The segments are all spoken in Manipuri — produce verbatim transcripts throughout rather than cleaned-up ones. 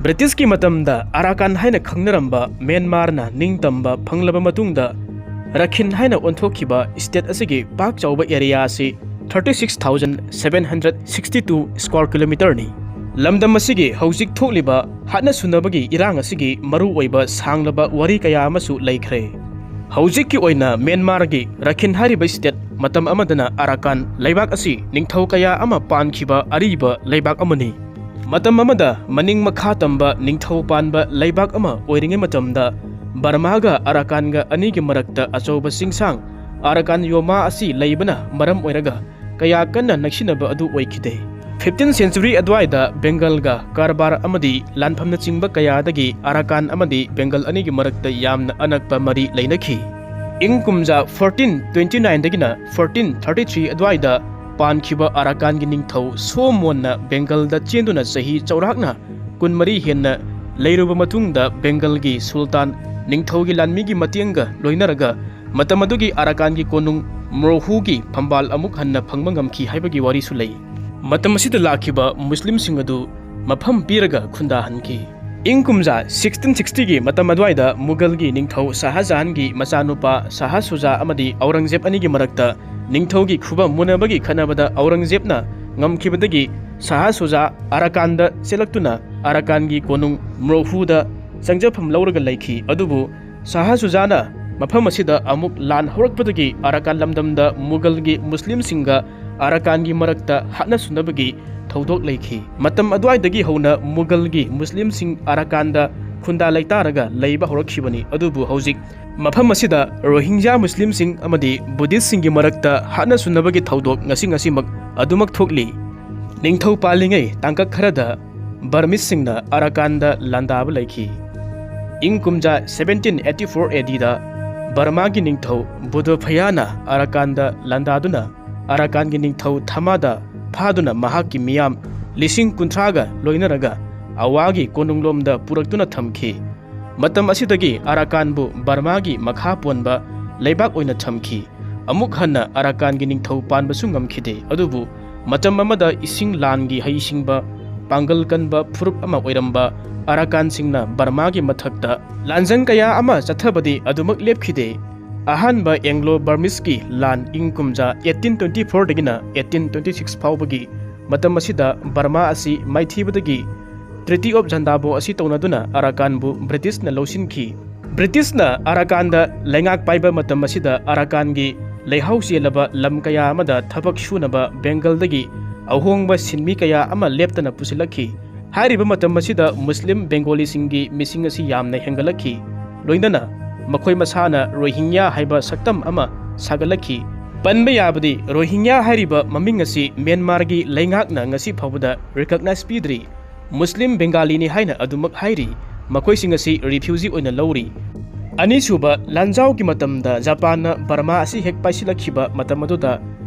ꯕ꯭ꯔꯤꯇꯤꯁꯀꯤ ꯃꯇꯝꯗ ꯑꯔꯥꯀꯥꯟ ꯍꯥꯏꯅ ꯈꯪꯅꯔꯝꯕ ꯃ꯭ꯌꯥꯟꯃꯥꯔꯅ ꯅꯤꯡꯇꯝꯕ ꯐꯪꯂꯕ ꯃꯇꯨꯡꯗ ꯔꯈꯤꯟ ꯍꯥꯏꯅ ꯑꯣꯟꯊꯣꯛꯈꯤꯕ ꯁ꯭ꯇꯦꯠ ꯑꯁꯤꯒꯤ ꯄꯥꯛ ꯆꯥꯎꯕ ꯑꯦꯔꯤꯌꯥ ꯑꯁꯤ thirty six thousand seven hundred sixty two square kilometerꯅꯤ꯫ ꯂꯝꯗꯝ ꯑꯁꯤꯒꯤ ꯍꯧꯖꯤꯛ ꯊꯣꯛꯂꯤꯕ ꯍꯥꯠꯅ ꯁꯨꯅꯕꯒꯤ ꯏꯔꯥꯡ ꯑꯁꯤꯒꯤ ꯃꯔꯨꯑꯣꯏꯕ ꯁꯥꯡꯂꯕ ꯋꯥꯔꯤ ꯀꯌꯥ ꯑꯃꯁꯨ ꯂꯩꯈ꯭ꯔꯦ꯫ ꯍꯧꯖꯤꯛꯀꯤ ꯑꯣꯏꯅ ꯃ꯭ꯌꯥꯟꯃꯥꯔꯒꯤ ꯔꯈꯤꯟ ꯍꯥꯏꯔꯤꯕ ꯁ꯭ꯇꯦꯠ, ꯃꯇꯝ ꯑꯃꯗꯅ ꯑꯔꯥꯀꯥꯟ ꯂꯩꯕꯥꯛ ꯑꯁꯤ ꯅꯤꯡꯊꯧ ꯀꯌꯥ ꯑꯃ ꯄꯥꯟꯈꯤꯕ ꯑꯔꯤꯕ ꯂꯩꯕꯥꯛ ꯑꯃꯅꯤ꯫ ꯃꯇꯝ ꯑꯃꯗ ꯃꯅꯤꯡ ꯃꯈꯥ ꯇꯝꯕ ꯅꯤꯡꯊꯧ ꯄꯥꯟꯕ ꯂꯩꯕꯥꯛ ꯑꯃ ꯑꯣꯏꯔꯤꯉꯩ ꯃꯇꯝꯗ ꯕꯔꯃꯥꯒ ꯑꯔꯥꯀꯥꯟꯒ ꯑꯅꯤꯒꯤ ꯃꯔꯛꯇ ꯑꯆꯧꯕ ꯆꯤꯡꯁꯥꯡ ꯑꯔꯥꯀꯥꯟ ꯌꯣꯃꯥ ꯑꯁꯤ ꯂꯩꯕꯅ ꯃꯔꯝ ꯑꯣꯏꯔꯒ ꯀꯌꯥ ꯀꯟꯅ ꯅꯛꯁꯤꯟꯅꯕ ꯑꯗꯨ ꯑꯣꯏꯈꯤꯗꯦ꯫ Fifteenth century ꯑꯗꯨꯋꯥꯏꯗ ꯕꯦꯡꯒꯜꯒ ꯀꯔꯕꯥꯔ ꯑꯃꯗꯤ ꯂꯥꯟꯐꯝꯅꯆꯤꯡꯕ ꯀꯌꯥꯗꯒꯤ ꯑꯔꯥꯀꯥꯟ ꯑꯃꯗꯤ ꯕꯦꯡꯒꯜ ꯑꯅꯤꯒꯤ ꯃꯔꯛꯇ ꯌꯥꯝꯅ ꯑꯅꯛꯄ ꯃꯔꯤ ꯂꯩꯅꯈꯤ꯫ ꯏꯪ ꯀꯨꯝꯖꯥ fourteen twenty nineꯗꯒꯤꯅ fourteen thirty three ꯑꯗꯨꯋꯥꯏꯗ ꯄꯥꯟꯈꯤꯕ ꯑꯔꯥꯀꯥꯟꯒꯤ ꯅꯤꯡꯊꯧ ꯁꯣꯃꯣꯟꯅ ꯕꯦꯡꯒꯜꯗ ꯆꯦꯟꯗꯨꯅ ꯆꯍꯤ ꯆꯥꯎꯔꯥꯛꯅ ꯀꯨꯟꯃꯔꯤ ꯍꯦꯟꯅ ꯂꯩꯔꯨꯕ ꯃꯇꯨꯡꯗ ꯕꯦꯡꯒꯜꯒꯤ ꯁꯨꯜꯇꯥꯟ ꯅꯤꯡꯊꯧꯒꯤ ꯂꯥꯟꯃꯤꯒꯤ ꯃꯇꯦꯡꯒ ꯂꯣꯏꯅꯔꯒ ꯃꯇꯝ ꯑꯗꯨꯒꯤ ꯑꯔꯥꯀꯥꯟꯒꯤ ꯀꯣꯅꯨꯡ ꯃ꯭ꯔꯣꯍꯨꯒꯤ ꯐꯝꯕꯥꯜ ꯑꯃꯨꯛ ꯍꯟꯅ ꯐꯪꯕ ꯉꯝꯈꯤ ꯍꯥꯏꯕꯒꯤ ꯋꯥꯔꯤꯁꯨ ꯂꯩ꯫ ꯃꯇꯝ ꯑꯁꯤꯗ ꯂꯥꯛꯈꯤꯕ ꯃꯨꯁꯂꯤꯝꯁꯤꯡ ꯑꯗꯨ ꯃꯐꯝ ꯄꯤꯔꯒ ꯈꯨꯟꯗꯥꯍꯟꯈꯤ꯫ ꯏꯪ ꯀꯨꯝꯖꯥ sixteen sixtyꯒꯤ ꯃꯇꯝ ꯑꯗꯨꯋꯥꯏꯗ ꯃꯨꯒꯜꯒꯤ ꯅꯤꯡꯊꯧ ꯁꯥꯍꯖꯍꯥꯟꯒꯤ ꯃꯆꯥꯅꯨꯄꯥ ꯁꯥꯍ ꯁꯨꯖꯥ ꯑꯃꯗꯤ ꯑꯧꯔꯪꯖꯦꯕ ꯑꯅꯤꯒꯤ ꯃꯔꯛꯇ ꯅꯤꯡꯊꯧꯒꯤ ꯈꯨꯕꯝ ꯃꯨꯟꯅꯕꯒꯤ ꯈꯠꯅꯕꯗ ꯑꯧꯔꯪꯖꯦꯕꯅ ꯉꯝꯈꯤꯕꯗꯒꯤ ꯁꯥꯍ ꯁꯨꯖꯥ ꯑꯔꯥꯀꯥꯟꯗ ꯆꯦꯜꯂꯛꯇꯨꯅ ꯑꯔꯥꯀꯥꯟꯒꯤ ꯀꯣꯅꯨꯡ ꯃ꯭ꯔꯣꯍꯨꯗ ꯆꯪꯖꯐꯝ ꯂꯧꯔꯒ ꯂꯩꯈꯤ꯫ ꯑꯗꯨꯕꯨ ꯁꯥꯍ ꯁꯨꯖꯥꯅ ꯃꯐꯝ ꯑꯁꯤꯗ ꯑꯃꯨꯛ ꯂꯥꯟ ꯍꯧꯔꯛꯄꯗꯒꯤ ꯑꯔꯥꯀꯥꯟ ꯂꯝꯗꯝꯗ ꯃꯨꯒꯜꯒꯤ ꯃꯨꯁꯂꯤꯝꯁꯤꯡꯒ ꯑꯔꯥꯀꯥꯟꯒꯤ ꯃꯔꯛꯇ ꯍꯥꯠꯅ ꯁꯨꯅꯕꯒꯤ ꯊꯧꯗꯣꯛ ꯂꯩꯈꯤ꯫ ꯃꯇꯝ ꯑꯗꯨꯋꯥꯏꯗꯒꯤ ꯍꯧꯅ ꯃꯨꯒꯜꯒꯤ ꯃꯨꯁꯂꯤꯝꯁꯤꯡ ꯑꯔꯥꯀꯥꯟꯗ ꯈꯨꯟꯗꯥ ꯂꯩꯇꯥꯔꯒ ꯂꯩꯕ ꯍꯧꯔꯛꯈꯤꯕꯅꯤ꯫ ꯑꯗꯨꯕꯨ ꯍꯧꯖꯤꯛ ꯃꯐꯝ ꯑꯁꯤꯗ ꯔꯣꯍꯤꯡꯖꯥ ꯃꯨꯁꯂꯤꯝꯁꯤꯡ ꯑꯃꯗꯤ ꯕꯨꯙꯤꯁꯁꯤꯡꯒꯤ ꯃꯔꯛꯇ ꯍꯥꯠꯅ ꯁꯨꯅꯕꯒꯤ ꯊꯧꯗꯣꯛ ꯉꯁꯤ ꯉꯁꯤꯃꯛ ꯑꯗꯨꯃꯛ ꯊꯣꯛꯂꯤ꯫ ꯅꯤꯡꯊꯧ ꯄꯥꯜꯂꯤꯉꯩ ꯇꯥꯡꯀꯛ ꯈꯔꯗ ꯕꯔꯃꯤꯁꯁꯤꯡꯅ ꯑꯔꯥꯀꯥꯟꯗ ꯂꯥꯟꯗꯥꯕ ꯂꯩꯈꯤ꯫ ꯏꯪ ꯀꯨꯝꯖꯥ seventeen eighty four ADꯗ ꯕꯔꯃꯥꯒꯤ ꯅꯤꯡꯊꯧ ꯕꯨꯙꯣꯐꯌꯥꯅ ꯑꯔꯥꯀꯥꯟꯗ ꯂꯥꯟꯗꯥꯗꯨꯅ ꯑꯔꯥꯀꯥꯟꯒꯤ ꯅꯤꯡꯊꯧ ꯊꯃꯥꯗ ꯐꯥꯗꯨꯅ ꯃꯍꯥꯛꯀꯤ ꯃꯤꯌꯥꯝ ꯂꯤꯁꯤꯡ ꯀꯨꯟꯊ꯭ꯔꯥꯒ ꯂꯣꯏꯅꯔꯒ ꯑꯋꯥꯒꯤ ꯀꯣꯅꯨꯡꯂꯣꯝꯗ ꯄꯨꯔꯛꯇꯨꯅ ꯊꯝꯈꯤ꯫ ꯃꯇꯝ ꯑꯁꯤꯗꯒꯤ ꯑꯔꯥꯀꯥꯟꯕꯨ ꯕꯔꯃꯥꯒꯤ ꯃꯈꯥ ꯄꯣꯟꯕ ꯂꯩꯕꯥꯛ ꯑꯣꯏꯅ ꯊꯝꯈꯤ꯫ ꯑꯃꯨꯛ ꯍꯟꯅ ꯑꯔꯥꯀꯥꯟꯒꯤ ꯅꯤꯡꯊꯧ ꯄꯥꯟꯕꯁꯨ ꯉꯝꯈꯤꯗꯦ꯫ ꯑꯗꯨꯕꯨ ꯃꯇꯝ ꯑꯃꯗ ꯏꯁꯤꯡ ꯂꯥꯟꯒꯤ ꯍꯩꯁꯤꯡꯕ ꯄꯥꯡꯒꯜ ꯀꯟꯕ ꯐꯨꯔꯨꯞ ꯑꯃ ꯑꯣꯏꯔꯝꯕ ꯑꯔꯥꯀꯥꯟꯁꯤꯡꯅ ꯕꯔꯃꯥꯒꯤ ꯃꯊꯛꯇ ꯂꯥꯟꯖꯪ ꯀꯌꯥ ꯑꯃ ꯆꯠꯊꯕꯗꯤ ꯑꯗꯨꯃꯛ ꯂꯦꯞꯈꯤꯗꯦ꯫ ꯑꯍꯥꯟꯕ ꯑꯦꯡꯒ꯭ꯂꯣ ꯕꯔꯃꯤꯁꯀꯤ ꯂꯥꯟ ꯏꯪ ꯀꯨꯝꯖꯥ eighteen twenty fourꯗꯒꯤꯅ eighteen twenty six ꯐꯥꯎꯕꯒꯤ ꯃꯇꯝ ꯑꯁꯤꯗ ꯕꯔꯃꯥ ꯑꯁꯤ ꯃꯥꯏꯊꯤꯕꯗꯒꯤ Treaty of Zandabo ꯑꯁꯤ ꯇꯧꯅꯗꯨꯅ ꯑꯔꯥꯀꯥꯟꯕꯨ ꯕ꯭ꯔꯤꯇꯤꯁꯅ ꯂꯧꯁꯤꯟꯈꯤ꯫ ꯕ꯭ꯔꯤꯇꯤꯁꯅ ꯑꯔꯥꯀꯥꯟꯗ ꯂꯩꯉꯥꯛ ꯄꯥꯏꯕ ꯃꯇꯝ ꯑꯁꯤꯗ ꯑꯔꯥꯀꯥꯟꯒꯤ ꯂꯩꯍꯥꯎ ꯆꯦꯜꯂꯕ ꯂꯝ ꯀꯌꯥ ꯑꯃꯗ ꯊꯕꯛ ꯁꯨꯅꯕ ꯕꯦꯡꯒꯜꯗꯒꯤ ꯑꯍꯣꯡꯕ ꯁꯤꯟꯃꯤ ꯀꯌꯥ ꯑꯃ ꯂꯦꯞꯇꯅ ꯄꯨꯁꯤꯜꯂꯛꯈꯤ꯫ ꯍꯥꯏꯔꯤꯕ ꯃꯇꯝ ꯑꯁꯤꯗ ꯃꯨꯁꯂꯤꯝ ꯕꯦꯡꯒꯣꯂꯤꯁꯤꯡꯒꯤ ꯃꯤꯁꯤꯡ ꯑꯁꯤ ꯌꯥꯝꯅ ꯍꯦꯟꯒꯠꯂꯛꯈꯤ꯫ ꯂꯣꯏꯅꯅ ꯃꯈꯣꯏ ꯃꯁꯥꯅ ꯔꯣꯍꯤꯡꯌꯥ ꯍꯥꯏꯕ ꯁꯛꯇꯝ ꯑꯃ ꯁꯥꯒꯠꯂꯛꯈꯤ꯫ ꯄꯟꯕ ꯌꯥꯕꯗꯤ, ꯔꯣꯍꯤꯡꯌꯥ ꯍꯥꯏꯔꯤꯕ ꯃꯃꯤꯡ ꯑꯁꯤ ꯃ꯭ꯌꯥꯟꯃꯥꯔꯒꯤ ꯂꯩꯉꯥꯛꯅ ꯉꯁꯤ ꯐꯥꯎꯕꯗ recognize ꯄꯤꯗ꯭ꯔꯤ꯫ ꯃꯨꯁꯂꯤꯝ ꯕꯦꯡꯒꯥꯂꯤꯅꯤ ꯍꯥꯏꯅ ꯑꯗꯨꯃꯛ ꯍꯥꯏꯔꯤ꯫ ꯃꯈꯣꯏꯁꯤꯡ ꯑꯁꯤ refugee ꯑꯣꯏꯅ ꯂꯧꯔꯤ꯫ ꯑꯅꯤꯁꯨꯕ ꯂꯥꯟꯖꯥꯎꯒꯤ ꯃꯇꯝꯗ ꯖꯄꯥꯟꯅ ꯕꯔꯃꯥ ꯑꯁꯤ ꯍꯦꯛ ꯄꯥꯏꯁꯤꯜꯂꯛꯈꯤꯕ ꯃꯇꯝ ꯑꯗꯨꯗ,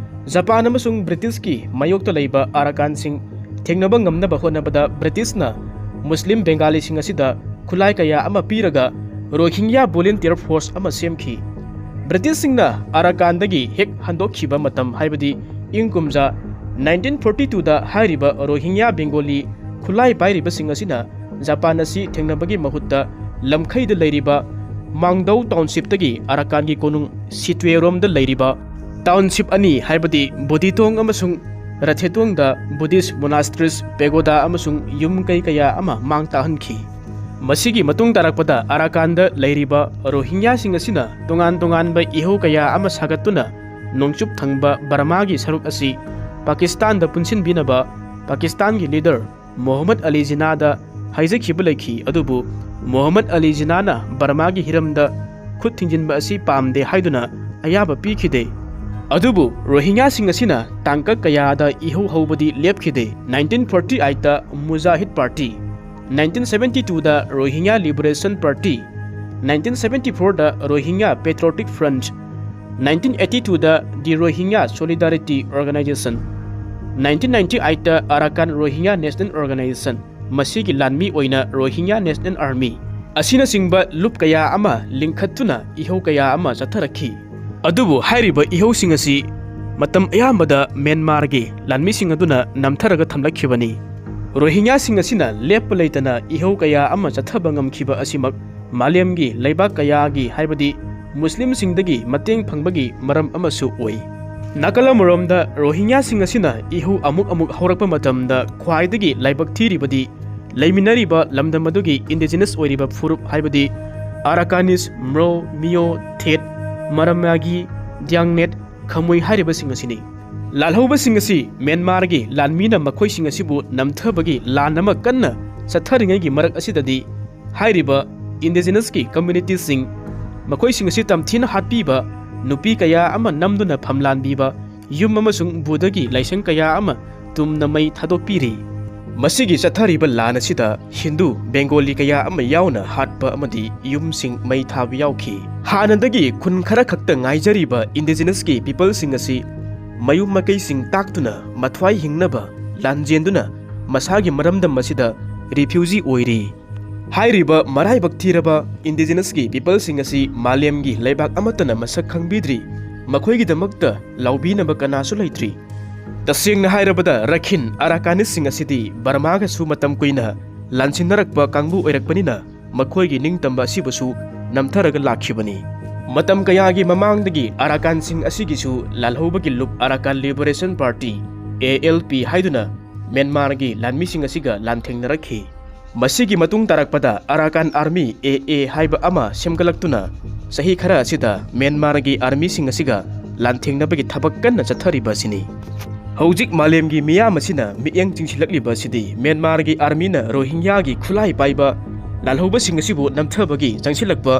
ꯖꯄꯥꯟ ꯑꯃꯁꯨꯡ ꯕ꯭ꯔꯤꯇꯤꯁꯀꯤ ꯃꯥꯌꯣꯛꯇ ꯂꯩꯕ ꯑꯔꯥꯀꯥꯟꯁꯤꯡ ꯊꯦꯡꯅꯕ ꯉꯝꯅꯕ ꯍꯣꯠꯅꯕꯗ ꯕ꯭ꯔꯤꯇꯤꯁꯅ ꯃꯨꯁꯂꯤꯝ ꯕꯦꯡꯒꯥꯂꯤꯁꯤꯡ ꯑꯁꯤꯗ ꯈꯨꯠꯂꯥꯏ ꯀꯌꯥ ꯑꯃ ꯄꯤꯔꯒ ꯔꯣꯍꯤꯡꯌꯥ volunteer force ꯑꯃ ꯁꯦꯝꯈꯤ꯫ ꯕ꯭ꯔꯤꯇꯤꯁꯁꯤꯡꯅ ꯑꯔꯥꯀꯥꯟꯗꯒꯤ ꯍꯦꯛ ꯍꯟꯗꯣꯛꯈꯤꯕ ꯃꯇꯝ, ꯍꯥꯏꯕꯗꯤ ꯏꯪ ꯀꯨꯝꯖꯥ nineteen forty twoꯗ, ꯍꯥꯏꯔꯤꯕ ꯔꯣꯍꯤꯡꯌꯥ ꯕꯦꯡꯒꯣꯂꯤ ꯈꯨꯠꯂꯥꯏ ꯄꯥꯏꯔꯤꯕꯁꯤꯡ ꯑꯁꯤꯅ ꯖꯄꯥꯟ ꯑꯁꯤ ꯊꯦꯡꯅꯕꯒꯤ ꯃꯍꯨꯠꯇ ꯂꯝꯈꯩꯗ ꯂꯩꯔꯤꯕ ꯃꯥꯡꯗꯧ townshipꯇꯒꯤ ꯑꯔꯥꯀꯥꯟꯒꯤ ꯀꯣꯅꯨꯡ ꯁꯤꯇ꯭ꯋꯦꯔꯣꯝꯗ ꯂꯩꯔꯤꯕ township ꯑꯅꯤ, ꯍꯥꯏꯕꯗꯤ ꯕꯣꯗꯤꯇꯣꯡ ꯑꯃꯁꯨꯡ ꯔꯊꯦꯇꯣꯡꯗ Buddhist monasteries, pagoda ꯑꯃꯁꯨꯡ ꯌꯨꯝ ꯀꯩ ꯀꯌꯥ ꯑꯃ ꯃꯥꯡ ꯇꯥꯛꯍꯟꯈꯤ꯫ ꯃꯁꯤꯒꯤ ꯃꯇꯨꯡ ꯇꯥꯔꯛꯄꯗ ꯑꯔꯥꯀꯥꯟꯗ ꯂꯩꯔꯤꯕ ꯔꯣꯍꯤꯡꯌꯥꯁꯤꯡ ꯑꯁꯤꯅ ꯇꯣꯉꯥꯟ ꯇꯣꯉꯥꯟꯕ ꯏꯍꯧ ꯀꯌꯥ ꯑꯃ ꯁꯥꯒꯠꯇꯨꯅ ꯅꯣꯡꯆꯨꯞ ꯊꯪꯕ ꯕꯔꯃꯥꯒꯤ ꯁꯔꯨꯛ ꯑꯁꯤ ꯄꯥꯀꯤꯁꯇꯥꯟꯗ ꯄꯨꯟꯁꯤꯟꯕꯤꯅꯕ ꯄꯥꯀꯤꯁꯇꯥꯟꯒꯤ leader ꯃꯣꯍꯝꯃꯗ ꯑꯂꯤ ꯖꯤꯅꯥꯗ ꯍꯥꯏꯖꯈꯤꯕ ꯂꯩꯈꯤ, ꯑꯗꯨꯕꯨ ꯃꯣꯍꯝꯃꯗ ꯑꯂꯤ ꯖꯤꯅꯥꯅ ꯕꯔꯃꯥꯒꯤ ꯍꯤꯔꯝꯗ ꯈꯨꯠ ꯊꯤꯡꯖꯤꯟꯕ ꯑꯁꯤ ꯄꯥꯝꯗꯦ ꯍꯥꯏꯗꯨꯅ ꯑꯌꯥꯕ ꯄꯤꯈꯤꯗꯦ꯫ ꯑꯗꯨꯕꯨ ꯔꯣꯍꯤꯡꯌꯥꯁꯤꯡ ꯑꯁꯤꯅ ꯇꯥꯡꯀꯛ ꯀꯌꯥꯗ ꯏꯍꯧ ꯍꯧꯕꯗꯤ ꯂꯦꯞꯈꯤꯗꯦ꯫ Nineteen forty eightꯇ Mujahid Party, nineteen seventy twoꯗ Rohingya Liberation Party, nineteen seventy fourꯗ Rohingya Patriotic Front, nineteen eighty twoꯗ The Rohingya Solidarity Organization, nineteen ninety eightꯇ Arakan Rohingya National Organization, ꯃꯁꯤꯒꯤ ꯂꯥꯟꯃꯤ ꯑꯣꯏꯅ Rohingya National Army ꯑꯁꯤꯅꯆꯤꯡꯕ ꯂꯨꯞ ꯀꯌꯥ ꯑꯃ ꯂꯤꯡꯈꯠꯇꯨꯅ ꯏꯍꯧ ꯀꯌꯥ ꯑꯃ ꯆꯠꯊꯔꯛꯈꯤ꯫ ꯑꯗꯨꯕꯨ ꯍꯥꯏꯔꯤꯕ ꯏꯍꯧꯁꯤꯡ ꯑꯁꯤ ꯃꯇꯝ ꯑꯌꯥꯝꯕꯗ ꯃ꯭ꯌꯥꯟꯃꯥꯔꯒꯤ ꯂꯥꯟꯃꯤꯁꯤꯡ ꯑꯗꯨꯅ ꯅꯝꯊꯔꯒ ꯊꯝꯂꯛꯈꯤꯕꯅꯤ꯫ ꯔꯣꯍꯤꯡꯒ꯭ꯌꯥꯁꯤꯡ ꯑꯁꯤꯅ ꯂꯦꯞꯄ ꯂꯩꯇꯅ ꯏꯍꯧ ꯀꯌꯥ ꯑꯃ ꯆꯠꯊꯕ ꯉꯝꯈꯤꯕ ꯑꯁꯤꯃꯛ ꯃꯥꯂꯦꯝꯒꯤ ꯂꯩꯕꯥꯛ ꯀꯌꯥꯒꯤ, ꯍꯥꯏꯕꯗꯤ ꯃꯨꯁꯂꯤꯝꯁꯤꯡꯗꯒꯤ ꯃꯇꯦꯡ ꯐꯪꯕꯒꯤ ꯃꯔꯝ ꯑꯃꯁꯨ ꯑꯣꯏ꯫ ꯅꯥꯀꯜ ꯑꯃꯔꯣꯝꯗ ꯔꯣꯍꯤꯡꯒ꯭ꯌꯥꯁꯤꯡ ꯑꯁꯤꯅ ꯏꯍꯧ ꯑꯃꯨꯛ ꯑꯃꯨꯛ ꯍꯧꯔꯛꯄ ꯃꯇꯝꯗ ꯈ꯭ꯋꯥꯏꯗꯒꯤ ꯂꯥꯏꯕꯛ ꯊꯤꯔꯤꯕꯗꯤ ꯂꯩꯃꯤꯟꯅꯔꯤꯕ ꯂꯝꯗꯝ ꯑꯗꯨꯒꯤ indigenous ꯑꯣꯏꯔꯤꯕ ꯐꯨꯔꯨꯞ, ꯍꯥꯏꯕꯗꯤ ꯑꯔꯥꯀꯥꯅꯤꯁ, ꯃ꯭ꯔꯣ, ꯃꯤꯌꯣ, ꯊꯦꯠ, ꯃꯔꯝꯃꯥꯒꯤ, ꯗ꯭ꯌꯥꯡꯅꯦꯠ, ꯈꯃꯨꯏ ꯍꯥꯏꯔꯤꯕꯁꯤꯡ ꯑꯁꯤꯅꯤ꯫ ꯂꯥꯜꯍꯧꯕꯁꯤꯡ ꯑꯁꯤ ꯃ꯭ꯌꯥꯟꯃꯥꯔꯒꯤ ꯂꯥꯟꯃꯤꯅ ꯃꯈꯣꯏꯁꯤꯡ ꯑꯁꯤꯕꯨ ꯅꯝꯊꯕꯒꯤ ꯂꯥꯟ ꯑꯃ ꯀꯟꯅ ꯆꯠꯊꯔꯤꯉꯩꯒꯤ ꯃꯔꯛ ꯑꯁꯤꯗꯗꯤ ꯍꯥꯏꯔꯤꯕ indigenous ꯀꯤ community ꯁꯤꯡ, ꯃꯈꯣꯏꯁꯤꯡ ꯑꯁꯤ ꯇꯝꯊꯤꯅ ꯍꯥꯠꯄꯤꯕ, ꯅꯨꯄꯤ ꯀꯌꯥ ꯑꯃ ꯅꯝꯗꯨꯅ ꯐꯝꯂꯥꯟꯕꯤꯕ, ꯌꯨꯝ ꯑꯃꯁꯨꯡ ꯕꯨꯙꯒꯤ ꯂꯥꯏꯁꯪ ꯀꯌꯥ ꯑꯃ ꯇꯨꯝꯅ ꯃꯩ ꯊꯥꯗꯣꯛꯄꯤꯔꯤ꯫ ꯃꯁꯤꯒꯤ ꯆꯠꯊꯔꯤꯕ ꯂꯥꯟ ꯑꯁꯤꯗ ꯍꯤꯟꯗꯨ, ꯕꯦꯡꯒꯣꯂꯤ ꯀꯌꯥ ꯑꯃ ꯌꯥꯎꯅ ꯍꯥꯠꯄ ꯑꯃꯗꯤ ꯌꯨꯝꯁꯤꯡ ꯃꯩ ꯊꯥꯕ ꯌꯥꯎꯈꯤ꯫ ꯍꯥꯟꯅꯗꯒꯤ ꯈꯨꯟ ꯈꯔ ꯈꯛꯇ ꯉꯥꯏꯖꯔꯤꯕ indigenous ꯀꯤ people ꯁꯤꯡ ꯑꯁꯤ ꯃꯌꯨꯝ ꯃꯀꯩꯁꯤꯡ ꯇꯥꯛꯇꯨꯅ ꯃꯊ꯭ꯋꯥꯏ ꯍꯤꯡꯅꯕ ꯂꯥꯟꯖꯦꯟꯗꯨꯅ ꯃꯁꯥꯒꯤ ꯃꯔꯝꯗꯝ ꯑꯁꯤꯗ refugee ꯑꯣꯏꯔꯤ꯫ ꯍꯥꯏꯔꯤꯕ ꯃꯔꯥꯏꯕꯛ ꯊꯤꯔꯕ indigenous ꯀꯤ people ꯁꯤꯡ ꯑꯁꯤ ꯃꯥꯂꯦꯝꯒꯤ ꯂꯩꯕꯥꯛ ꯑꯃꯠꯇꯅ ꯃꯁꯛ ꯈꯪꯕꯤꯗ꯭ꯔꯤ꯫ ꯃꯈꯣꯏꯒꯤꯗꯃꯛꯇ ꯂꯥꯎꯕꯤꯅꯕ ꯀꯅꯥꯁꯨ ꯂꯩꯇ꯭ꯔꯤ꯫ ꯇꯁꯦꯡꯅ ꯍꯥꯏꯔꯕꯗ ꯔꯈꯤꯟ ꯑꯔꯥꯀꯥꯅꯤꯁꯁꯤꯡ ꯑꯁꯤꯗꯤ ꯕꯔꯃꯥꯒꯁꯨ ꯃꯇꯝ ꯀꯨꯏꯅ ꯂꯥꯟꯁꯤꯟꯅꯔꯛꯄ ꯀꯥꯡꯕꯨ ꯑꯣꯏꯔꯛꯄꯅꯤꯅ ꯃꯈꯣꯏꯒꯤ ꯅꯤꯡꯇꯝꯕ ꯑꯁꯤꯕꯨꯁꯨ ꯅꯝꯊꯔꯒ ꯂꯥꯛꯈꯤꯕꯅꯤ꯫ ꯃꯇꯝ ꯀꯌꯥꯒꯤ ꯃꯃꯥꯡꯗꯒꯤ ꯑꯔꯥꯀꯥꯟꯁꯤꯡ ꯑꯁꯤꯒꯤꯁꯨ ꯂꯥꯜꯍꯧꯕꯒꯤ ꯂꯨꯞ Arakan Liberation Party, A L P ꯍꯥꯏꯗꯨꯅ ꯃ꯭ꯌꯥꯟꯃꯥꯔꯒꯤ ꯂꯥꯟꯃꯤꯁꯤꯡ ꯑꯁꯤꯒ ꯂꯥꯟꯊꯦꯡꯅꯔꯛꯈꯤ꯫ ꯃꯁꯤꯒꯤ ꯃꯇꯨꯡ ꯇꯥꯔꯛꯄꯗ Arakan Army, A A ꯍꯥꯏꯕ ꯑꯃ ꯁꯦꯝꯒꯠꯂꯛꯇꯨꯅ ꯆꯍꯤ ꯈꯔ ꯑꯁꯤꯗ ꯃ꯭ꯌꯥꯟꯃꯥꯔꯒꯤ ꯑꯥꯔꯃꯤꯁꯤꯡ ꯑꯁꯤꯒ ꯂꯥꯟꯊꯦꯡꯅꯕꯒꯤ ꯊꯕꯛ ꯀꯟꯅ ꯆꯠꯊꯔꯤꯕ ꯑꯁꯤꯅꯤ꯫ ꯍꯧꯖꯤꯛ ꯃꯥꯂꯦꯝꯒꯤ ꯃꯤꯌꯥꯝ ꯑꯁꯤꯅ ꯃꯤꯠꯌꯦꯡ ꯆꯤꯡꯁꯤꯜꯂꯛꯂꯤꯕ ꯑꯁꯤꯗꯤ ꯃ꯭ꯌꯥꯟꯃꯥꯔꯒꯤ ꯑꯥꯔꯃꯤꯅ ꯔꯣꯍꯤꯡꯒ꯭ꯌꯥꯒꯤ ꯈꯨꯠꯂꯥꯏ ꯄꯥꯏꯕ ꯂꯥꯜꯍꯧꯕꯁꯤꯡ ꯑꯁꯤꯕꯨ ꯅꯝꯊꯕꯒꯤ ꯆꯪꯁꯤꯜꯂꯛꯄ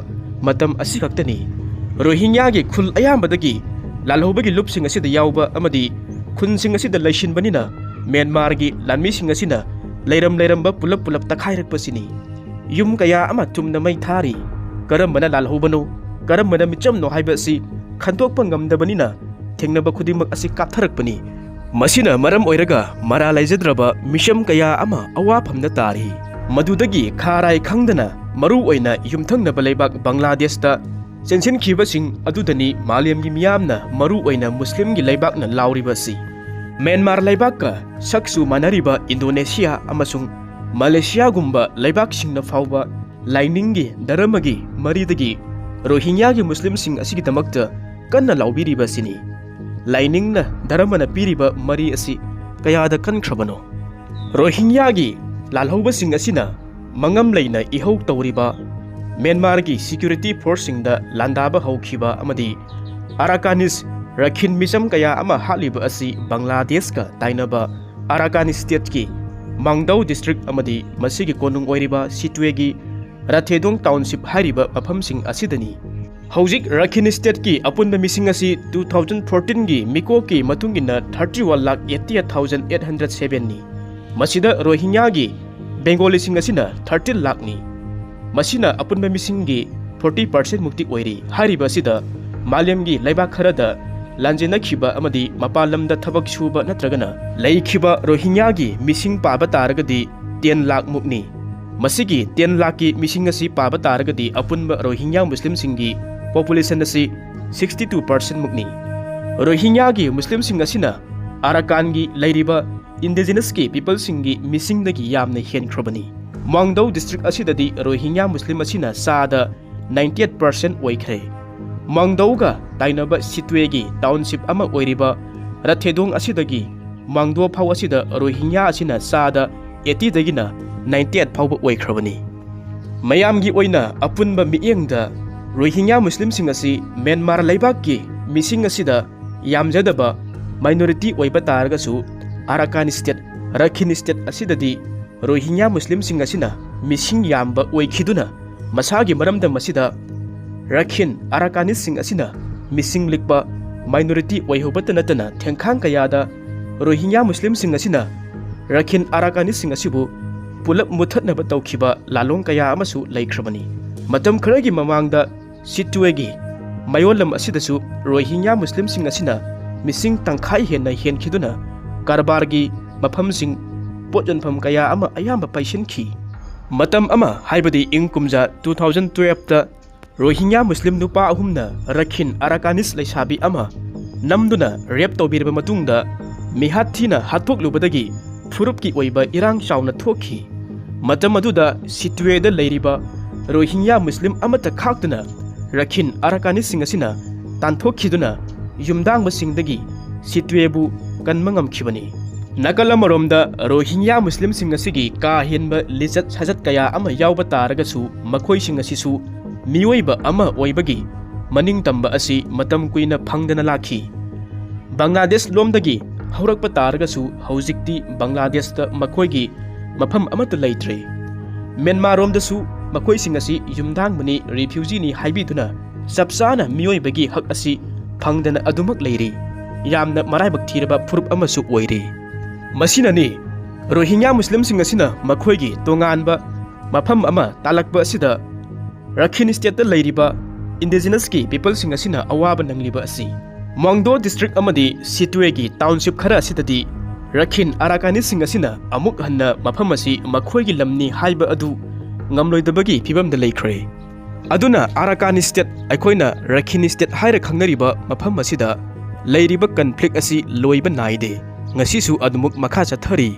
ꯃꯇꯝ ꯑꯁꯤꯈꯛꯇꯅꯤ꯫ ꯔꯣꯍꯤꯡꯒ꯭ꯌꯥꯒꯤ ꯈꯨꯜ ꯑꯌꯥꯝꯕꯗꯒꯤ ꯂꯥꯜꯍꯧꯕꯒꯤ ꯂꯨꯞꯁꯤꯡ ꯑꯁꯤꯗ ꯌꯥꯎꯕ ꯑꯃꯗꯤ ꯈꯨꯟꯁꯤꯡ ꯑꯁꯤꯗ ꯂꯩꯁꯤꯟꯕꯅꯤꯅ ꯃ꯭ꯌꯥꯟꯃꯥꯔꯒꯤ ꯂꯥꯟꯃꯤꯁꯤꯡ ꯑꯁꯤꯅ ꯂꯩꯔꯝ ꯂꯩꯔꯝꯕ ꯄꯨꯂꯞ ꯄꯨꯂꯞ ꯇꯛꯈꯥꯏꯔꯛꯄꯁꯤꯅꯤ꯫ ꯌꯨꯝ ꯀꯌꯥ ꯑꯃ ꯆꯨꯝꯅ ꯃꯩ ꯊꯥꯔꯤ꯫ ꯀꯔꯝꯕꯅ ꯂꯥꯜꯍꯧꯕꯅꯣ, ꯀꯔꯝꯕꯅ ꯃꯤꯆꯝꯅꯣ ꯍꯥꯏꯕ ꯑꯁꯤ ꯈꯟꯗꯣꯛꯄ ꯉꯝꯗꯕꯅꯤꯅ ꯊꯦꯡꯅꯕ ꯈꯨꯗꯤꯡꯃꯛ ꯑꯁꯤ ꯀꯥꯞꯊꯔꯛꯄꯅꯤ꯫ ꯃꯁꯤꯅ ꯃꯔꯝ ꯑꯣꯏꯔꯒ ꯃꯔꯥ ꯂꯩꯖꯗ꯭ꯔꯕ ꯃꯤꯁꯝ ꯀꯌꯥ ꯑꯃ ꯑꯋꯥꯐꯝꯗ ꯇꯥꯔꯤ꯫ ꯃꯗꯨꯗꯒꯤ ꯈꯥ ꯔꯥꯏ ꯈꯪꯗꯅ ꯃꯔꯨ ꯑꯣꯏꯅ ꯌꯨꯝꯊꯪꯅꯕ ꯂꯩꯕꯥꯛ ꯕꯪꯒ꯭ꯂꯥꯗꯦꯁꯇ ꯆꯦꯟꯁꯤꯟꯈꯤꯕꯁꯤꯡ ꯑꯗꯨꯗꯅꯤ ꯃꯥꯂꯦꯝꯒꯤ ꯃꯤꯌꯥꯝꯅ, ꯃꯔꯨ ꯑꯣꯏꯅ ꯃꯨꯁꯂꯤꯝꯒꯤ ꯂꯩꯕꯥꯛꯅ ꯂꯥꯎꯔꯤꯕ ꯑꯁꯤ꯫ ꯃ꯭ꯌꯥꯟꯃꯥꯔ ꯂꯩꯕꯥꯛꯀ ꯁꯛꯆꯨ ꯃꯥꯟꯅꯔꯤꯕ ꯏꯟꯗꯣꯅꯦꯁꯤꯌꯥ ꯑꯃꯁꯨꯡ ꯃꯂꯦꯁꯤꯌꯥꯒꯨꯝꯕ ꯂꯩꯕꯥꯛꯁꯤꯡꯅ ꯐꯥꯎꯕ ꯂꯥꯏꯅꯤꯡꯒꯤ, ꯙꯔꯃꯒꯤ ꯃꯔꯤꯗꯒꯤ ꯔꯣꯍꯤꯡꯌꯥꯒꯤ ꯃꯨꯁꯂꯤꯝꯁꯤꯡ ꯑꯁꯤꯒꯤꯗꯃꯛꯇ ꯀꯟꯅ ꯂꯥꯎꯕꯤꯔꯤꯕ ꯑꯁꯤꯅꯤ꯫ ꯂꯥꯏꯅꯤꯡꯅ, ꯙꯔꯃꯅ ꯄꯤꯔꯤꯕ ꯃꯔꯤ ꯑꯁꯤ ꯀꯌꯥꯗ ꯀꯟꯈ꯭ꯔꯕꯅꯣ? ꯔꯣꯍꯤꯡꯌꯥꯒꯤ ꯂꯥꯜꯍꯧꯕꯁꯤꯡ ꯑꯁꯤꯅ ꯃꯉꯝ ꯂꯩꯅ ꯏꯍꯧ ꯇꯧꯔꯤꯕ ꯃ꯭ꯌꯥꯟꯃꯥꯔꯒꯤ ꯁꯦꯀ꯭ꯌꯨꯔꯤꯇꯤ ꯐꯣꯔꯁꯁꯤꯡꯗ ꯂꯥꯟꯗꯥꯕ ꯍꯧꯈꯤꯕ ꯑꯃꯗꯤ ꯑꯔꯥꯀꯥꯅꯤꯁ ꯔꯈꯤꯟ ꯃꯤꯆꯝ ꯀꯌꯥ ꯑꯃ ꯍꯥꯠꯂꯤꯕ ꯑꯁꯤ ꯕꯪꯒ꯭ꯂꯥꯗꯦꯁꯀ ꯇꯥꯏꯅꯕ ꯑꯔꯥꯀꯥꯟ ꯁ꯭ꯇꯦꯠꯀꯤ ꯃꯥꯡꯗꯧ ꯗꯤꯁꯇ꯭ꯔꯤꯛ ꯑꯃꯗꯤ ꯃꯁꯤꯒꯤ ꯀꯣꯅꯨꯡ ꯑꯣꯏꯔꯤꯕ ꯁꯤꯇ꯭ꯋꯦꯒꯤ ꯔꯥꯊꯦꯗꯣꯡ ꯇꯥꯎꯟꯁꯤꯞ ꯍꯥꯏꯔꯤꯕ ꯃꯐꯝꯁꯤꯡ ꯑꯁꯤꯗꯅꯤ꯫ ꯍꯧꯖꯤꯛ ꯔꯈꯤꯟ ꯁ꯭ꯇꯦꯠꯀꯤ ꯑꯄꯨꯟꯕ ꯃꯤꯁꯤꯡ ꯑꯁꯤ two thousand fourteenꯒꯤ ꯃꯤꯀꯣꯛꯀꯤ ꯃꯇꯨꯡ ꯏꯟꯅ thirty one lakh eighty eight thousand eight hundred sevenꯅꯤ꯫ ꯃꯁꯤꯗ ꯔꯣꯍꯤꯡꯌꯥꯒꯤ ꯕꯦꯡꯒꯣꯂꯤꯁꯤꯡ ꯑꯁꯤꯅ thirteen ꯂꯥꯛꯅꯤ꯫ ꯃꯁꯤꯅ ꯑꯄꯨꯟꯕ ꯃꯤꯁꯤꯡꯒꯤ forty percent ꯃꯨꯛꯇꯤ ꯑꯣꯏꯔꯤ꯫ ꯍꯥꯏꯔꯤꯕ ꯑꯁꯤꯗ ꯃꯥꯂꯦꯝꯒꯤ ꯂꯩꯕꯥꯛ ꯈꯔꯗ ꯂꯥꯟꯖꯦꯟꯅꯈꯤꯕ ꯑꯃꯗꯤ ꯃꯄꯥꯟ ꯂꯝꯗ ꯊꯕꯛ ꯁꯨꯕ ꯅꯠꯇ꯭ꯔꯒꯅ ꯂꯩꯈꯤꯕ ꯔꯣꯍꯤꯡꯌꯥꯒꯤ ꯃꯤꯁꯤꯡ ꯄꯥꯕ ꯇꯥꯔꯒꯗꯤ ten ꯂꯥꯛ ꯃꯨꯛꯅꯤ꯫ ꯃꯁꯤꯒꯤ ten ꯂꯥꯛꯀꯤ ꯃꯤꯁꯤꯡ ꯑꯁꯤ ꯄꯥꯕ ꯇꯥꯔꯒꯗꯤ ꯑꯄꯨꯟꯕ ꯔꯣꯍꯤꯡꯌꯥ ꯃꯨꯁꯂꯤꯝꯁꯤꯡꯒꯤ ꯄꯣꯄꯨꯂꯦꯁꯟ ꯑꯁꯤ sixty two percent ꯃꯨꯛꯅꯤ꯫ ꯔꯣꯍꯤꯡꯌꯥꯒꯤ ꯃꯨꯁꯂꯤꯝꯁꯤꯡ ꯑꯁꯤꯅ ꯑꯔꯥꯀꯥꯟꯒꯤ ꯂꯩꯔꯤꯕ ꯏꯟꯗꯤꯖꯤꯅꯁꯀꯤ ꯄꯤꯄꯜꯁꯤꯡꯒꯤ ꯃꯤꯁꯤꯡꯗꯒꯤ ꯌꯥꯝꯅ ꯍꯦꯟꯈ꯭ꯔꯕꯅꯤ꯫ ꯃꯥꯡꯗꯧ ꯗꯤꯁꯇ꯭ꯔꯤꯛ ꯑꯁꯤꯗꯗꯤ ꯔꯣꯍꯤꯡꯌꯥ ꯃꯨꯁꯂꯤꯝ ꯑꯁꯤꯅ ꯆꯥꯗ ninety eight percent ꯑꯣꯏꯈ꯭ꯔꯦ꯫ ꯃꯥꯡꯗꯧꯒ ꯇꯥꯏꯅꯕ ꯁꯤꯇ꯭ꯋꯦꯒꯤ ꯇꯥꯎꯟꯁꯤꯞ ꯑꯃ ꯑꯣꯏꯔꯤꯕ ꯔꯊꯦꯗꯣꯡ ꯑꯁꯤꯗꯒꯤ ꯃꯥꯡꯗꯣ ꯐꯥꯎ ꯑꯁꯤꯗ ꯔꯣꯍꯤꯡꯌꯥ ꯑꯁꯤꯅ ꯆꯥꯗ eightyꯗꯒꯤꯅ ninety eight ꯐꯥꯎꯕ ꯑꯣꯏꯈ꯭ꯔꯕꯅꯤ꯫ ꯃꯌꯥꯝꯒꯤ ꯑꯣꯏꯅ ꯑꯄꯨꯟꯕ ꯃꯤꯠꯌꯦꯡꯗ ꯔꯣꯍꯤꯡꯌꯥ ꯃꯨꯁꯂꯤꯝꯁꯤꯡ ꯑꯁꯤ ꯃ꯭ꯌꯥꯟꯃꯥꯔ ꯂꯩꯕꯥꯛꯀꯤ ꯃꯤꯁꯤꯡ ꯑꯁꯤꯗ ꯌꯥꯝꯖꯗꯕ ꯃꯥꯏꯅꯣꯔꯤꯇꯤ ꯑꯣꯏꯕ ꯇꯥꯔꯒꯁꯨ, ꯑꯔꯥꯀꯥꯟ ꯁ꯭ꯇꯦꯠ, ꯔꯈꯤꯟ ꯁ꯭ꯇꯦꯠ ꯑꯁꯤꯗꯗꯤ ꯔꯣꯍꯤꯡꯌꯥ ꯃꯨꯁꯂꯤꯝꯁꯤꯡ ꯑꯁꯤꯅ ꯃꯤꯁꯤꯡ ꯌꯥꯝꯕ ꯑꯣꯏꯈꯤꯗꯨꯅ, ꯃꯁꯥꯒꯤ ꯃꯔꯝꯗꯝ ꯑꯁꯤꯗ ꯔꯈꯤꯟ ꯑꯔꯥꯀꯥꯅꯤꯁꯁꯤꯡ ꯑꯁꯤꯅ ꯃꯤꯁꯤꯡ ꯂꯤꯛꯄ ꯃꯥꯏꯅꯣꯔꯤꯇꯤ ꯑꯣꯏꯍꯧꯕꯇ ꯅꯠꯇꯅ, ꯊꯦꯡꯈꯥꯡ ꯀꯌꯥꯗ ꯔꯣꯍꯤꯡꯌꯥ ꯃꯨꯁꯂꯤꯝꯁꯤꯡ ꯑꯁꯤꯅ ꯔꯈꯤꯟ ꯑꯔꯥꯀꯥꯅꯤꯁꯁꯤꯡ ꯑꯁꯤꯕꯨ ꯄꯨꯂꯞ ꯃꯨꯊꯠꯅꯕ ꯇꯧꯈꯤꯕ ꯂꯥꯂꯣꯡ ꯀꯌꯥ ꯑꯃꯁꯨ ꯂꯩꯈ꯭ꯔꯕꯅꯤ꯫ ꯃꯇꯝ ꯈꯔꯒꯤ ꯃꯃꯥꯡꯗ ꯁꯤꯇ꯭ꯋꯦꯒꯤ ꯃꯌꯣꯜꯂꯝ ꯑꯁꯤꯗꯁꯨ ꯔꯣꯍꯤꯡꯌꯥ ꯃꯨꯁꯂꯤꯝꯁꯤꯡ ꯑꯁꯤꯅ ꯃꯤꯁꯤꯡ ꯇꯪꯈꯥꯏ ꯍꯦꯟꯅ ꯍꯦꯟꯈꯤꯗꯨꯅ ꯀꯔꯕꯥꯔꯒꯤ ꯃꯐꯝꯁꯤꯡ, ꯄꯣꯠ ꯌꯣꯟꯐꯝ ꯀꯌꯥ ꯑꯃ ꯑꯌꯥꯝꯕ ꯄꯩꯁꯤꯟꯈꯤ꯫ ꯃꯇꯝ ꯑꯃ, ꯍꯥꯏꯕꯗꯤ ꯏꯪ ꯀꯨꯝꯖꯥ two thousand twelveꯇ ꯔꯣꯍꯤꯡꯌꯥ ꯃꯨꯁꯂꯤꯝ ꯅꯨꯄꯥ ꯑꯍꯨꯝꯅ ꯔꯈꯤꯟ ꯑꯔꯥꯀꯥꯅꯤꯁ ꯂꯩꯁꯥꯕꯤ ꯑꯃ ꯅꯝꯗꯨꯅ ꯔꯦꯞ ꯇꯧꯕꯤꯔꯕ ꯃꯇꯨꯡꯗ, ꯃꯤꯍꯥꯠ ꯊꯤꯅ ꯍꯥꯠꯇꯣꯛꯂꯨꯕꯗꯒꯤ ꯐꯨꯔꯨꯞꯀꯤ ꯑꯣꯏꯕ ꯏꯔꯥꯡ ꯆꯥꯎꯅ ꯊꯣꯛꯈꯤ꯫ ꯃꯇꯝ ꯑꯗꯨꯗ ꯁꯤꯇꯨꯋꯦꯗ ꯂꯩꯔꯤꯕ ꯔꯣꯍꯤꯡꯌꯥ ꯃꯨꯁꯂꯤꯝ ꯑꯃꯠꯇ ꯈꯥꯛꯇꯅ ꯔꯈꯤꯟ ꯑꯔꯥꯀꯥꯅꯤꯁꯁꯤꯡ ꯑꯁꯤꯅ ꯇꯥꯟꯊꯣꯛꯈꯤꯗꯨꯅ ꯌꯨꯝꯗꯥꯡꯕꯁꯤꯡꯗꯒꯤ ꯁꯤꯇꯨꯋꯦꯕꯨ ꯀꯟꯕ ꯉꯝꯈꯤꯕꯅꯤ꯫ ꯅꯥꯀꯜ ꯑꯃꯔꯣꯝꯗ ꯔꯣꯍꯤꯡꯌꯥ ꯃꯨꯁꯂꯤꯝꯁꯤꯡ ꯑꯁꯤꯒꯤ ꯀꯥ ꯍꯦꯟꯕ ꯂꯤꯆꯠ ꯁꯥꯖꯠ ꯀꯌꯥ ꯑꯃ ꯌꯥꯎꯕ ꯇꯥꯔꯒꯁꯨ, ꯃꯈꯣꯏꯁꯤꯡ ꯑꯁꯤꯁꯨ ꯃꯤꯑꯣꯏꯕ ꯑꯃ ꯑꯣꯏꯕꯒꯤ ꯃꯅꯤꯡꯇꯝꯕ ꯑꯁꯤ ꯃꯇꯝ ꯀꯨꯏꯅ ꯐꯪꯗꯅ ꯂꯥꯛꯈꯤ꯫ ꯕꯪꯒ꯭ꯂꯥꯗꯦꯁ ꯂꯣꯝꯗꯒꯤ ꯍꯧꯔꯛꯄ ꯇꯥꯔꯒꯁꯨ, ꯍꯧꯖꯤꯛꯇꯤ ꯕꯪꯒ꯭ꯂꯥꯗꯦꯁꯇ ꯃꯈꯣꯏꯒꯤ ꯃꯐꯝ ꯑꯃꯠꯇ ꯂꯩꯇ꯭ꯔꯦ꯫ ꯃ꯭ꯌꯥꯟꯃꯥꯔ ꯔꯣꯝꯗꯁꯨ ꯃꯈꯣꯏꯁꯤꯡ ꯑꯁꯤ ꯌꯨꯝꯗꯥꯡꯕꯅꯤ, ꯔꯤꯐ꯭ꯌꯨꯖꯤꯅꯤ ꯍꯥꯏꯕꯤꯗꯨꯅ ꯆꯞ ꯆꯥꯅ ꯃꯤꯑꯣꯏꯕꯒꯤ ꯍꯛ ꯑꯁꯤ ꯐꯪꯗꯅ ꯑꯗꯨꯃꯛ ꯂꯩꯔꯤ꯫ ꯌꯥꯝꯅ ꯃꯔꯥꯏꯕꯛ ꯊꯤꯔꯕ ꯐꯨꯔꯨꯞ ꯑꯃꯁꯨ ꯑꯣꯏꯔꯤ꯫ ꯃꯁꯤꯅꯅꯤ ꯔꯣꯍꯤꯡꯌꯥ ꯃꯨꯁꯂꯤꯝꯁꯤꯡ ꯑꯁꯤꯅ ꯃꯈꯣꯏꯒꯤ ꯇꯣꯉꯥꯟꯕ ꯃꯐꯝ ꯑꯃ ꯇꯥꯜꯂꯛꯄ ꯑꯁꯤꯗ ꯔꯈꯤꯟ ꯁ꯭ꯇꯦꯠꯇ ꯂꯩꯔꯤꯕ ꯏꯟꯗꯤꯖꯤꯅꯁꯀꯤ ꯄꯤꯄꯜꯁꯤꯡ ꯑꯁꯤꯅ ꯑꯋꯥꯕ ꯅꯪꯂꯤꯕ ꯑꯁꯤ꯫ ꯃꯣꯡꯗꯣ ꯗꯤꯁꯇ꯭ꯔꯤꯛ ꯑꯃꯗꯤ ꯁꯤꯇꯨꯋꯦꯒꯤ ꯇꯥꯎꯟꯁꯤꯞ ꯈꯔ ꯑꯁꯤꯗꯗꯤ ꯔꯈꯤꯟ ꯑꯔꯥꯀꯥꯅꯤꯁꯤꯡ ꯑꯁꯤꯅ ꯑꯃꯨꯛ ꯍꯟꯅ ꯃꯐꯝ ꯑꯁꯤ ꯃꯈꯣꯏꯒꯤ ꯂꯝꯅꯤ ꯍꯥꯏꯕ ꯑꯗꯨ ꯉꯝꯂꯣꯏꯗꯕꯒꯤ ꯐꯤꯕꯝꯗ ꯂꯩꯈ꯭ꯔꯦ꯫ ꯑꯗꯨꯅ ꯑꯔꯥꯀꯥꯅꯤ ꯁ꯭ꯇꯦꯠ, ꯑꯩꯈꯣꯏꯅ ꯔꯈꯤꯟ ꯁ꯭ꯇꯦꯠ ꯍꯥꯏꯔ ꯈꯪꯅꯔꯤꯕ ꯃꯐꯝ ꯑꯁꯤꯗ ꯂꯩꯔꯤꯕ ꯀꯟꯐ꯭ꯂꯤꯛ ꯑꯁꯤ ꯂꯣꯏꯕ ꯅꯥꯏꯗꯦ꯫ ꯉꯁꯤꯁꯨ ꯑꯗꯨꯃꯛ ꯃꯈꯥ ꯆꯠꯊꯔꯤ꯫